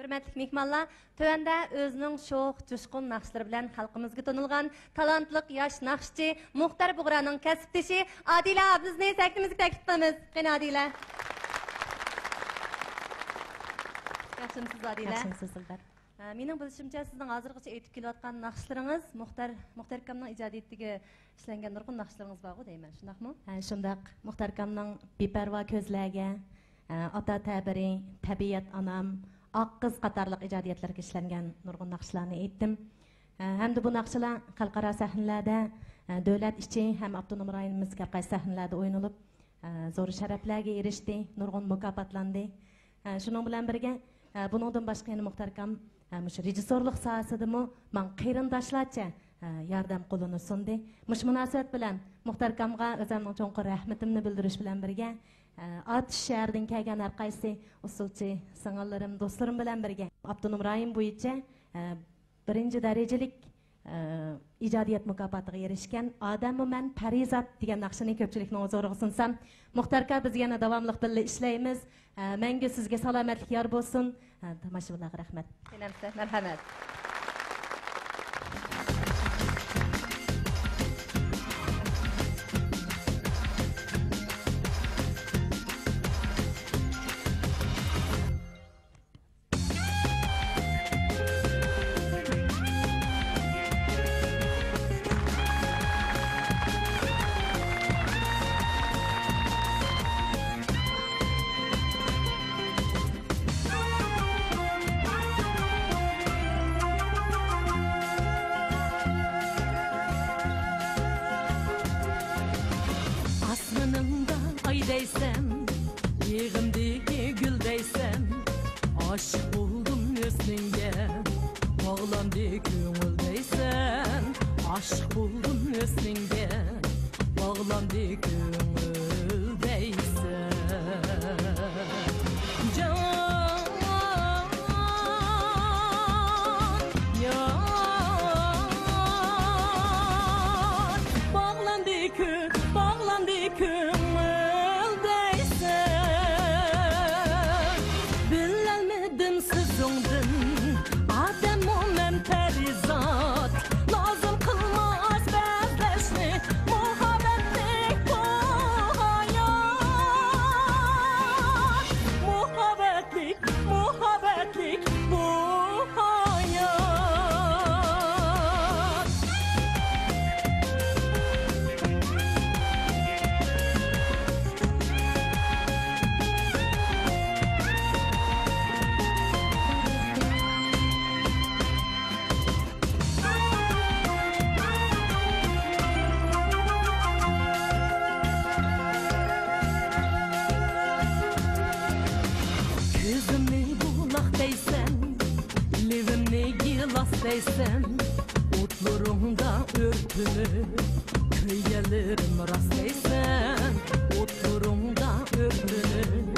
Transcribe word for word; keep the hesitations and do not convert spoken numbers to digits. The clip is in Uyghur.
ھۆرمەتلىك مېھمانلار، تۆۋەندە ئۆزىنىڭ شوخ، جۇشقۇن ناخشىلىرى بىلەن خەلقىمىزگە تونۇلغان تالانتلىق ياش ناخشىچى مۇختەر بۇغرانىڭ كەسىپدىشى ئادىلە ئابلىزنى سەھنىمىزگە تەكلىپ قىلىمىز. قېنى، ئادىلە. ياخشىمۇسىز، ئادىلە؟ ياخشىمۇسىز، دىلبەر؟ ھە، مېنىڭ بىلىشىمچە، سىزنىڭ ھازىرغىچە ئېيتىپ كېلىۋاتقان ناخشىلىرىڭىز مۇختەر، مۇختەر ئاكامنىڭ ئىجادىيىتىگە ئىشلەنگەن نۇرغۇن ناخشىلىرىڭىز بارغۇ دەيمەن، شۇنداقمۇ؟ ھە، شۇنداق. مۇختەر ئاكامنىڭ بىپەرۋا كۆزلەرگە، ئە، ئاتا تەبىرى، تەبىئەت ئانام، ئاق قىز قاتارلىق ئىجادىيەتلىرىگە ئىشلەنگەن نۇرغۇن ناخشىلارنى ئېيتتىم. ئە، ھەمدە بۇ ناخشىلار خەلقئارا سەھنىلەردە، ئە، دۆلەت ئىچى ھەم ئاپتونوم رايونىمىزدىكى ھەر قايسى سەھنىلەردە ئوينىلىپ، ئە، زور شەرەپلەرگە ئېرىشتى، نۇرغۇن مۇكاپاتلاندى. ئە، شۇنىڭ بىلەن بىرگە، ئە، بۇنىڭدىن باشقا يەنە مۇختەر ئاكام، ئە، مۇشۇ رېژىسسورلۇق ساھەسىدىمۇ ماڭا قېرىنداشلارچە، ئە، ياردەم قولىنى سۇندى. مۇشۇ مۇناسىۋەت بىلەن مۇختەر ئاكامغا ئۆزۈمنىڭ چوڭقۇر رەھمىتىمنى بىلدۈرۈش بىلەن بىرگە، ئە، ئاتۇش شەھىرىدىن كەلگەن ھەر قايسى ئۇسسۇلچى سىڭىللىرىم، دوستلىرىم بىلەن بىرگە ئاپتونوم رايون بويىچە، ئە، بىرىنچى دەرىجىلىك، ئە، ئىجادىيەت مۇكاپاتىغا ئېرىشكەن ئادەممۇ مەن پەرىزات دېگەن ناخشىنى كۆپچىلىكنىڭ ھۇزۇرىغا سۇنسام، مۇختەر ئاكا، بىز يەنە داۋاملىق بىللە ئىشلەيمىز. ئە، مەڭگۈ سىزگە سالامەتلىك يار بولسۇن. ئە، تاماشىبىنلارغا رەھمەت. مەرھەمەت. ئاسمىنىڭدا ئاي دەيسەن، يېغىمدىكى گۈل دەيسەن، ئاشىق بولدۇم ھۆسنۈڭگە، باغلاندى كۆڭۈل دەيسەن، ئاشىق بولدۇم ھۆسنۈڭگە، باغلاندى كۆڭۈل دەيسەن. جان، يار، باغلاندى كۆ-، باغلاندى كۆڭۈل دەيسەن. بىلەلمىدىم سۆزۈڭدىن، ئادەممۇ مەن پەرىزات. لازىم قىلماس بەزلەشنى، مۇھەببەتلىك بۇ ھايات. مۇھەببەتلىك، مۇھەببەتلىك بۇ ھايات. كۆزۈمنى بۇلاق دەيسەن، لېۋىمنى گىلاس دەيسەن، ئوتلىرىڭدا ئۆرتىنىپ، كۆيگەنلىرىم راست دەيسەن، ئوتلىرىڭدا ئۆرتىنىپ،